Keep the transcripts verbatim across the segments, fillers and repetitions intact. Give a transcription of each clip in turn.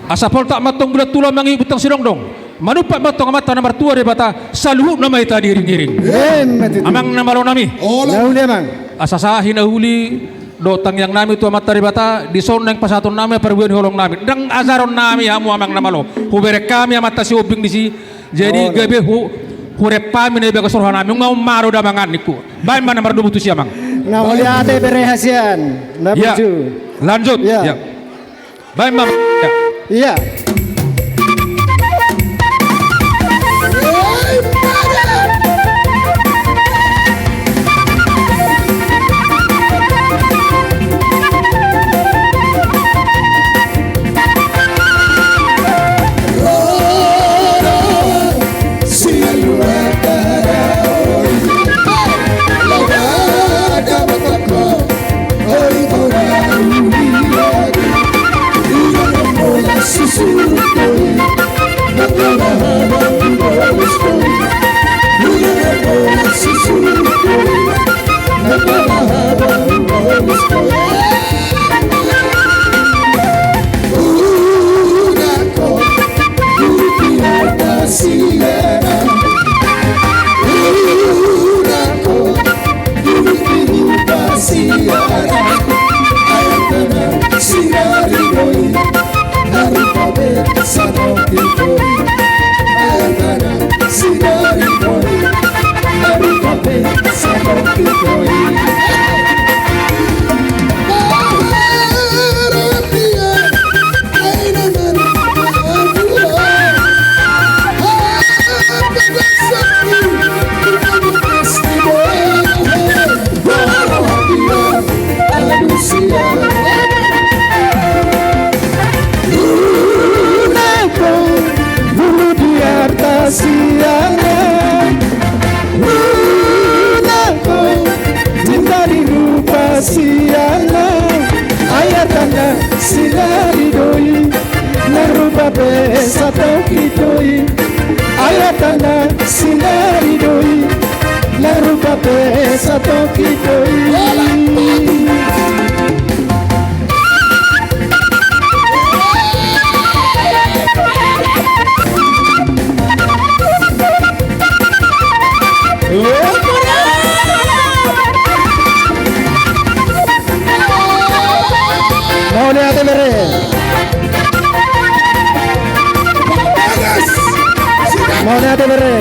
Asa poltak ma antong bulan tulang mangihut bintang sinondong. Manumpak ma antong Amanta na martua Debata, saluhutna ma hita diiringiring. Amang na malo nami. Asa sahat na uli dohot tangiang nami tu Amanta Debata, dison naeng pasahaton nami parbue ni holong nami. Ndang ajaron nami hamu amang na malo. Hubereng hami Amanta Sihombing disi. Jadi gabe hu, hurep hami na di bagas roha nami. Nga umaro damangan ningku. Baen ma na mardomu tusi amang. Na mauliate bere hasian. Na burju. Lanjut. Baen ma. Ia. Nunako, bulu di arta siana. Nunako, cinta di rupa siana. Ai artana sinari do i, na rupa pe satongkin do i. Ai artana sinari do i, na rupa pe satongkin do i. Mauliate bere. Mauliate bere.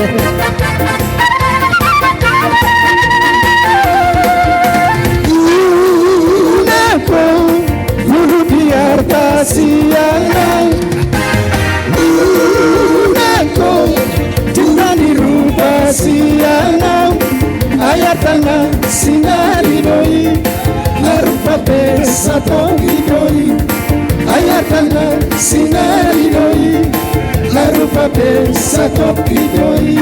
Nunako, bulu di arta siana. Nunako, cinta di rupa siana. Ai artana sinari do i, na rupa pe satongkin do i. Ai artana sinari do i, na rupa pe satongkin do i.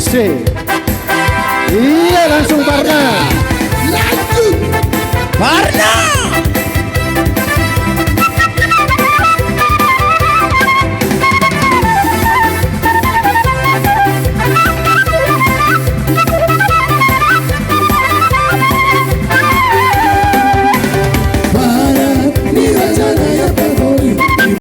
Si. Ia, langsung parna. Parna.